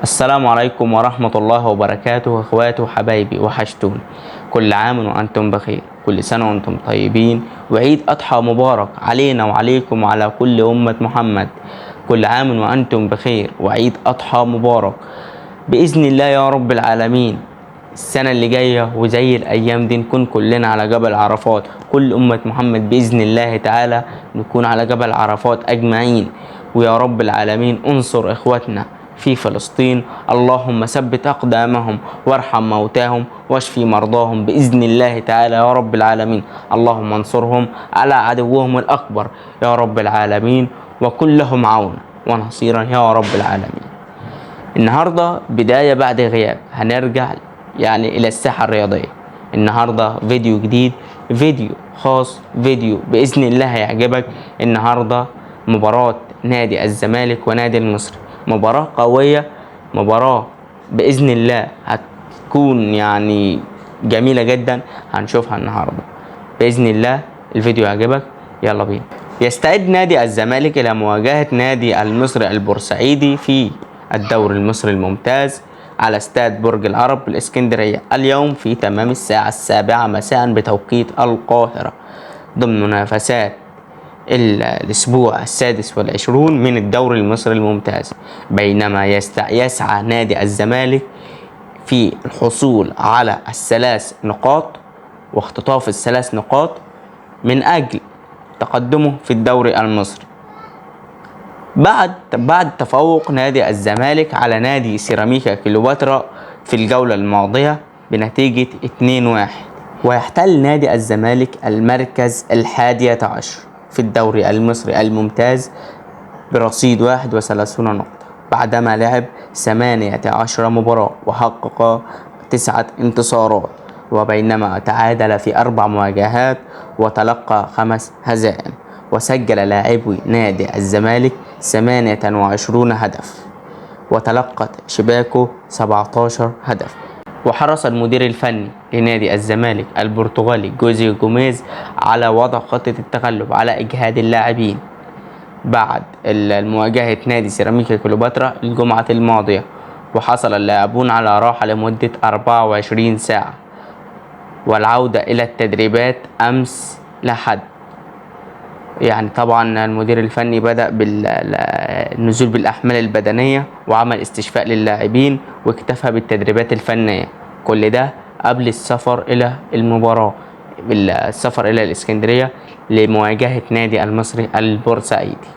السلام عليكم ورحمة الله وبركاته. اخواتي وحبايبي، وحشتوني. كل عام وانتم بخير، كل سنة وانتم طيبين، وعيد أضحى مبارك علينا وعليكم وعلى كل أمة محمد. كل عام وانتم بخير وعيد أضحى مبارك بإذن الله يا رب العالمين. السنة اللي جاية وزي الأيام دي نكون كلنا على جبل عرفات، كل أمة محمد بإذن الله تعالى نكون على جبل عرفات أجمعين. ويا رب العالمين انصر إخواتنا في فلسطين، اللهم ثبت أقدامهم وارحم موتاهم واشفي مرضاهم بإذن الله تعالى يا رب العالمين. اللهم انصرهم على عدوهم الأكبر يا رب العالمين، وكن لهم عونا ونصيرا يا رب العالمين. النهاردة بداية بعد غياب، هنرجع يعني إلى الساحة الرياضية. النهاردة فيديو جديد، فيديو خاص، فيديو بإذن الله هيعجبك. النهاردة مباراة نادي الزمالك ونادي المصري، مباراة قوية، مباراة بإذن الله هتكون يعني جميلة جدا، هنشوفها النهاردة بإذن الله. الفيديو يعجبك، يلا بينا. يستعد نادي الزمالك إلى مواجهة نادي المصري البورسعيدي في الدوري المصري الممتاز على استاد برج العرب بالإسكندرية اليوم في تمام الساعة 7 مساء بتوقيت القاهرة، ضمن منافسات الأسبوع 26 من الدوري المصري الممتاز. بينما يسعى نادي الزمالك في الحصول على الثلاث نقاط واختطاف الثلاث نقاط من أجل تقدمه في الدوري المصري بعد تفوق نادي الزمالك على نادي سيراميكا كليوباترا في الجولة الماضية بنتيجة 2-1. ويحتل نادي الزمالك المركز 11 في الدوري المصري الممتاز برصيد 31 نقطة بعدما لعب 18 مباراة وحقق 9 انتصارات، وبينما تعادل في 4 مواجهات وتلقى 5 هزائم. وسجل لاعبي نادي الزمالك 28 هدف وتلقت شباكه 17 هدف. وحرص المدير الفني لنادي الزمالك البرتغالي جوزيه جوميز على وضع خطة التغلب على إجهاد اللاعبين بعد المواجهة نادي سيراميكا كليوباترا الجمعة الماضية، وحصل اللاعبون على راحة لمدة 24 ساعة والعودة إلى التدريبات أمس لحد. يعني طبعا المدير الفني بدأ بالنزول بالأحمال البدنية وعمل استشفاء للاعبين واكتفى بالتدريبات الفنية، كل ده قبل السفر إلى المباراة، السفر إلى الإسكندرية لمواجهة نادي المصري البورسعيدي.